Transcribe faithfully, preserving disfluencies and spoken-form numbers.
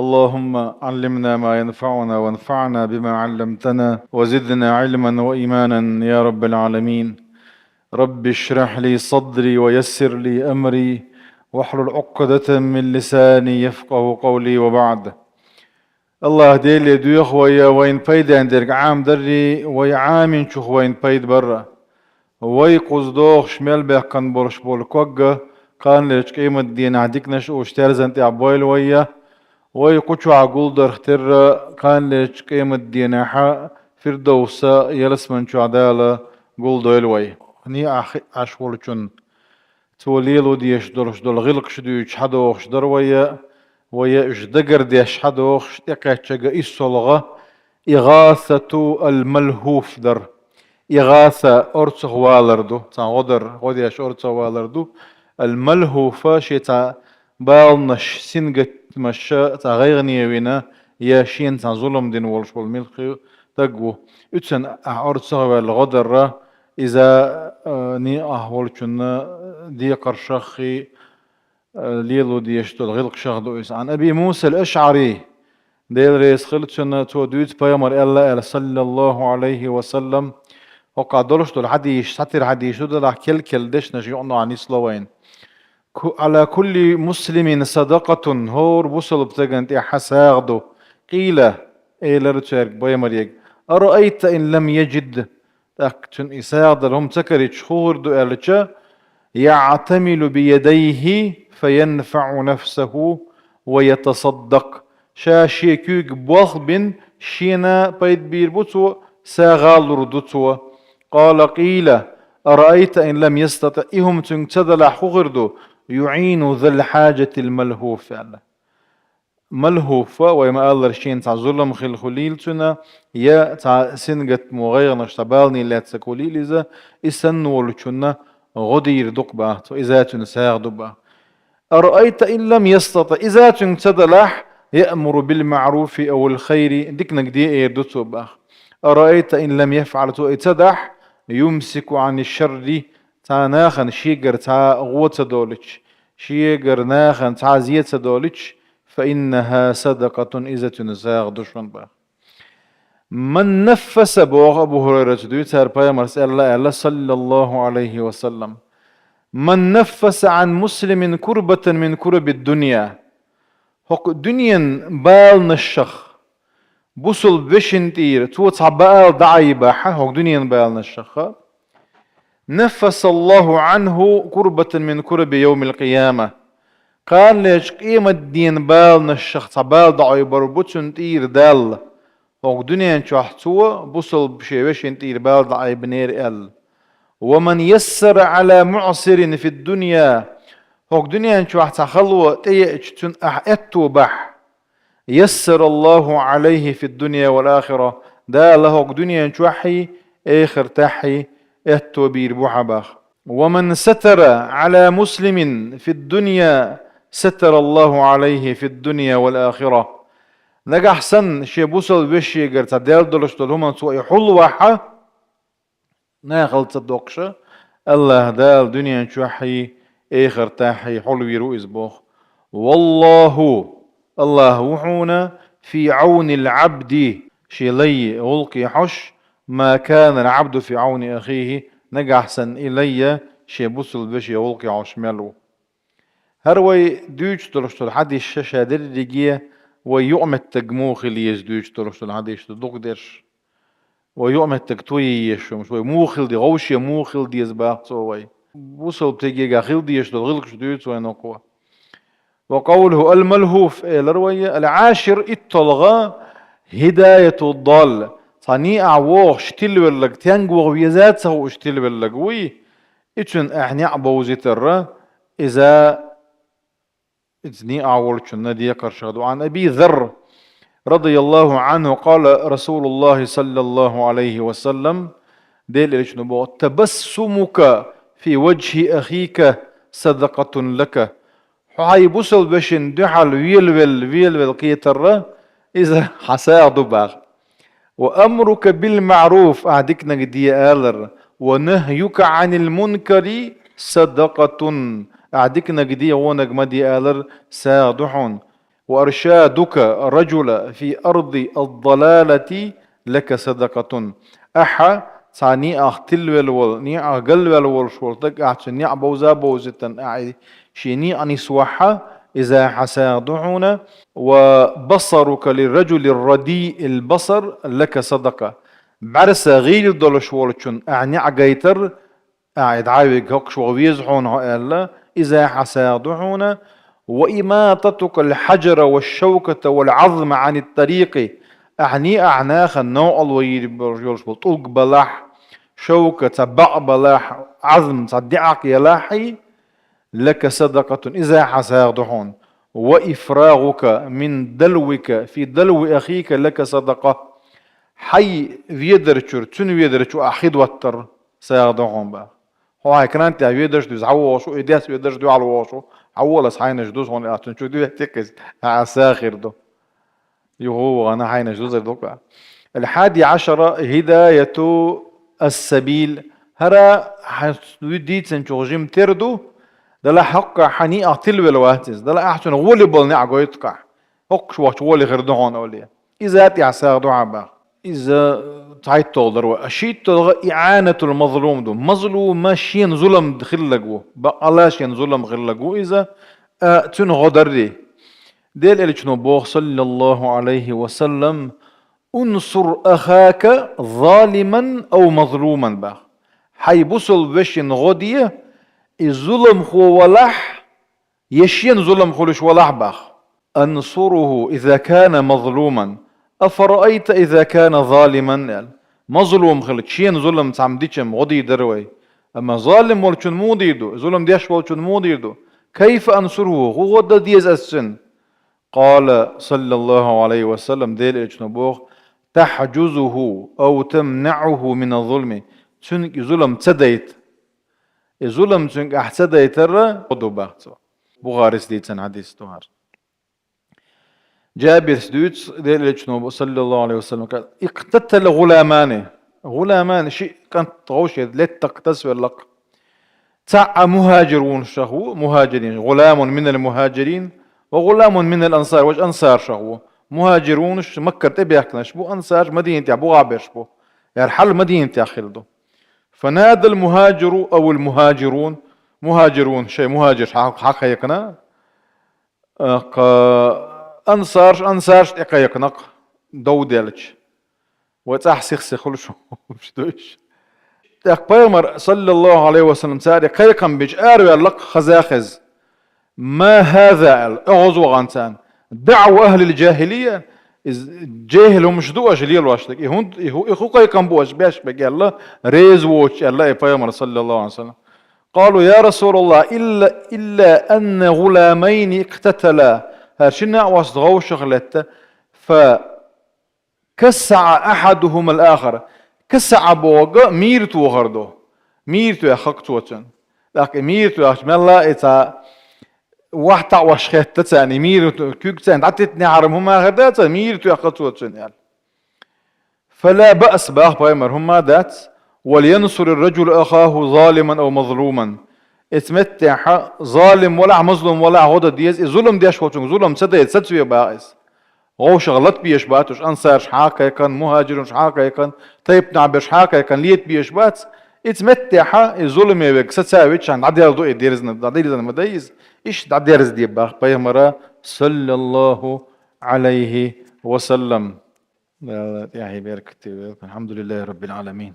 اللهم علمنا ما ينفعنا وانفعنا بما علمتنا وزدنا علما وإيمانا يا رب العالمين. رب اشرح لي صدري ويسر لي أمري واحلل عقدة من لساني يفقه قولي وبعد. АллахӀ Деле доьху вай вайна пайден дерг Ӏамадарра, вай Ӏаминчух вайна пайда барра. Вай кхуза догӀуш мел баьккхина болуш болу ког кханалерчу къематдийнахь диканаш а уьш терзан тӀехь бойла вай, вай кху чохь гулдарх терра кханалерчу къематдийнахь Фирдовса ялсамани чохь Дала гулдойла вай. НеӀахь хиъна Ӏаш волчунна цо лело дезаш долуш долу гӀиллакхаш дуьйцуш хьадогӀуш дара вай, вай уьш дагардеш хьадогӀуш, тӀекхаьчча иза солгӀа «Игъасату ал-Малхуф» дара. Игъаса орцах валар ду, цхьа гӀо дара, гӀо деш орцах валар ду. Ал-Малхуфа шен цхьа баланаш, сингаттамаш, цхьа гӀайгӀане вина, я шена цхьа зулам дина волуш волу муьлхха стаг ву. Уьцан ахь орцах а ваьлла гӀо дара, иза, а, неӀахь волчунна декхаршаххий, а, лело дезаш долу гӀиллакхашах ду иза. Ӏан Аби Муса ал-АшӀари, Дела реза хила цунна, цо дуьйцу пайхамар аьлла аьлла, саллаллаху Ӏалайхи ва саллам, хӀокхахь долуш долу хьадийш, цхьатера хьадийш ду, делахь кел-кел дешнаш юкъанахь нисло вайна. Ку-, «Ӏала кулли муслимин садакъатун», хӀора бусалба стагана тӀехь сагӀа ду. Къийла, элира цаьрга пайхамаре: «Араайта ин лам яжид», тӀаккха цунна и сагӀа дала хӀума ца карийча, хӀун хир ду аьлча, «ЯӀтамилу би ядайхи фаянфаӀу нафсаху ва ятасаддакъ». Ша шен куьйга болх бина, шена пайда бийр бу цо, сагӀа лур ду цо. Къала, къийла: «Араайта ин лам ястатиӀ», и хӀума цуьнга ца далахь хӀун хир ду? «ЮӀину зал хьажатил малхуф», аьлла. Малхуфа, вай ма-аллара, шена цхьа зулам хилла хуьлийла цуьнан, я цхьа сингаттамо, гӀайгӀанаш, цхьа балане лаьцнарг хуьлийла иза, и санна волчунна гӀо дийр ду-кх боху цо, иза цуьнан сагӀа ду боху. «Араайта ин лам ястатиӀ», иза цуьнга ца далахь, «яъмуру бил маъруфи авил хайри», диканиг де эр ду цо боху. «Араайта ин лам яфӀал», цо и ца дахь, «юмсику Ӏани шарри», цхьа нахана шегара цхьа гӀо ца долуьйтуш, шегара нахана цхьа зе ца долуьйтуш, «фа иннаха садакъатун», иза цуьнан сагӀа ду шуна боху. «Ман наффаса», боху Абу ХӀурайрас, дуьйцу цара пайхамарс аьлла аьлла, саллаллаху Ӏалайхи ва саллам: «Ман наффаса Ӏан муслимин курбатан мин кураби дунья». ХӀокху дуьненан баланашах бусалба вешин тӀера цо цхьа бала дӀаайбахь, хӀокху дуьненан баланашах, «наффасаллаху Ӏанху курбатан мин кураби явмил къияма». Кханалерчу къематдийнан баланашах цхьа бала дӀаайбар бу цунна тӀера Далла, хӀокху дуьнен чохь цо бусалба шен вешин тӀера бала дӀаайбинера аьлла. «Ва ман яссара Ӏала муӀсирин фид дунья», хӀокху дуьнен чохь цхьа хало тӀееача цунна ахь аьтто бахь, «яссараллаху Ӏалайхи фид дунья вал ахира», Дала хӀокху дуьнен чохьий, эхартахьий аьтто бийр бу хьан боху. «Ва ман сатара Ӏала муслимин фид дунья, сатараллаху Ӏалайхи фид дунья вал ахира». Нагахь санна шен бусалба вешегара цхьа даьлла долуш долу хӀуманца и хьулвахь, нахала ца доккхуш, АллахӀ Дала дуьнен чохьий, эхартахьий хьулвийр ву иза боху. «Валлаху», АллахӀ ву хьуна, «фи Ӏавнил Ӏабди», шен лайи гӀуллакхе хьожуш, «ма канал Ӏабду фи Ӏавни ахихи», нагахь санна и лай шен бусалба вешин гӀуллакхе хьожуш мел ву. ХӀара вай дуьйцуш долуш долу хьадисаш ша дерриге вай юкъаметтиг муха хила еза дуьйцуш долуш долу хьадисаш ду дукха дерш. Вай юкъаметтиг тойе езаш хӀумаш, вай муха хила де-, вовше муха хила деза боху цо вай. Бусалба стегехь хила дезаш долу гӀиллакхаш дуьйцу вайна хӀокхо. «Ва къавлуху ал-малхуф», элира вай, «ал-Ӏашир», итталгӀа, «хӀидаяту далл», цхьа неӀахь вогӀуш тилавелларг, стенга ваха веза а ца хууш тилавелларг вуй, и цуьнан ахь неӀ бовзийтар, иза, иза неӀахь волчунна декхаршах ду. Ӏан Аби Зарр, радияллаху Ӏанху, къала Расулуллахи саллаллаху Ӏалайхи ва саллам, Делан Элчано боху: «Табассумука фи важхи ахика садакъатун лака». Хьо хьайн бусалба вешин дуьхьал велавелла, велавелла кхетар, иза хьан сагӀа ду боху. «Ва амрука бил маъруф», ахь диканиг де алар, «ва нахьюка Ӏанил мункари садакъатун», ахь диканиг де, вониг ма де алар, сагӀа ду хьуна. وإرشادك رجلا في أرض الضلالة لك صدقة. Ахьа цхьа некъах тилвелла вола, некъах галвелла волуш волу стаг, ахьа цуьнан некъ бовза а бовзийтина, ахьа шен некъа нисвахь, иза хьан сагӀа ду хьуна, وبصرك للرجل الرديء البصر لك صدقة. БӀаьрса гӀийла долуш волчун ахьа некъ гайтар, ахьа и дӀа а вигна хӀокхуш ваха веза хьуна хьо аьлла, иза хьан сагӀа ду хьуна, وإماطتك الحجر والشوكة والعظم عن الطريق. Ахьа некъахь нахана новкъарло йийр йолуш болу тӀулг балахь, шовка цхьа бакъ балахь, Ӏазм цхьа деӀакх ялахь, لك صدقة, иза хьан сагӀа ду хьуна. وإفراغك من دلوك في دلو أخيك لك صدقة. Хьайн ведар чуьра цуьнан ведар чу ахь хи доттар сагӀа ду хьуна боху. Хьо хьайн кран тӀехь ведарш дуьйцу хьан вогӀуш ву, и дес ведарш дуьхьал вогӀуш ву, хьан волас хьайнаш ду хьуна аьлла, цуьнан чу дуьхьа тикхиза, ахьа сагӀа хир ду. Юха вахана хьайнаш дузар ду-кх. الحادي عشر هداية السبيل. ХӀара хьан дийцинчух жима тера ду, делахь хӀокхахь хьан некъах тилвелла вац иза, делахь ахьа цуьнан гӀоле болу некъ гойту-кх ахь. ХӀокхуш вахча гӀоле хир ду хьуна олий. Иза тӀехь сагӀа ду хьан боху. Иза цхьайтталгӀа дара вай. ШийтталгӀа إعانة المظلوم ду. Мазлума шена зулам хилларг ву. Баккъалла шена зулам хилларг ву иза. А, цуьнан гӀо даррий. Делан Элчано боху, саллаллаху Ӏалайхи ва саллам: «Унсур ахака залиман ав мазлуман», – боху. Хьайн бусалба вешина гӀо де, и зуламхо валахь, я шена зулам хуьлуш валахь, боху. «Ансуруху иза кана мазлуман, афараайта иза кана залиман», – аьлла. Мазлум хилча, шена зулам цхьамма дича-м гӀо дийр дара вай. Амма залим волчун муха дийр ду? Зулам деш волчун муха дийр ду? «Кайфа ансуруху? ХӀун гӀо дан деза ас цуьнан?» Къала, саллаллаху Ӏалайхи ва саллам, Делан Элчано боху: «Тахьжузуху ав тамнаӀуху мина зулми». Цуьнга и зулам ца дайта. И зулам цуьнга ахь ца дайтарра гӀо ду, боху цо. Бухарис дийцина хьадис ду хӀара. Джабирс дуьйцу, Делан Элчано боху, саллаллаху Ӏалайхи ва саллам: «Икътатала гӀуламани». ГӀуламани, ши кӀант гӀовшех летта-кх, тасавелла-кх. Цхьаъ мухӀажирунашах ву, мухӀажирин, гӀуламун минал мухӀажирин ва гӀуламун минал ансар, важа ансаршах ву. МухӀажирунаш Маккара тӀебаьхкинарш бу, ансарш Мадинатехь бухахь берш бу. Яра хьал Мадинатехь хилла ду. «Фанадал мухӀажиру авул мухӀажирун». МухӀажирун шайн мухӀажирш хьа-, хьакхайкхина, а, кха, ансарш, ансарш тӀекхайкхина-кх, дов делча. Вай цӀахь сих-сиха хуьлуш хӀумаш ду уьш. ТӀаккха пайхамар, саллаллаху Ӏалайхи ва саллам, цаьрга кхайкхам бича араваьлла-кх хаза а хеза. «Ма хӀаза», – аьлла, оьгӀаз вахана царна. «ДаӀва ахӀлил джахӀилийя», иза жехӀил хӀумаш ду аша лелош дерг. И хӀунда, и хӀу-, и хӀун кхайкхам бу аша беш берг аьлла, реза воцуш аьлла и пайхамар, саллаллаху Ӏалайхи ва саллам. «Къалу, я РасулаллахӀ, илла, илла анна гӀуламайни икътатала». ХӀара ши накъост гӀовшах летта, фа «КассаӀа ахьадухумал ахар». «КассаӀа» бохург мийра тохар ду. Мийра тоьхна-кх цо цуьнан. ТӀаккха и мийра тоьхча, мелла а и цхьа вахь-таӀош хетта царна, и мийра то-, куьг царна дӀатеттинехьара хӀума хир дац, мийра тоьхна цо цуьнан аьлла. «Фала баъс», – боху пайхамар, хӀума дац. «Валянсурир раджулу ахаху залиман ав мазлуман». Эцу меттехь залим валахь, мазлум валахь гӀо дан деза, и зулам деш волчунга зулам ца дайта, сацаве, боху иза. ГӀовшах лата безаш бац уьш, ансарш хьакхайкхина, мухӀажирунаш хьакхайкхина, тайпанахь берш хьакхайкхина, лета безаш бац. Эцу меттехь и зуламе верг сацавича, дӀаделла ду и дерзна, дӀадерзна ма дай иза. Иштта дӀадерзаде, боху пайхамара, саллаллаху Ӏалайхи ва саллам. Дала тӀехь беркате войла. Алхьамдулиллахи раббил Ӏаламин.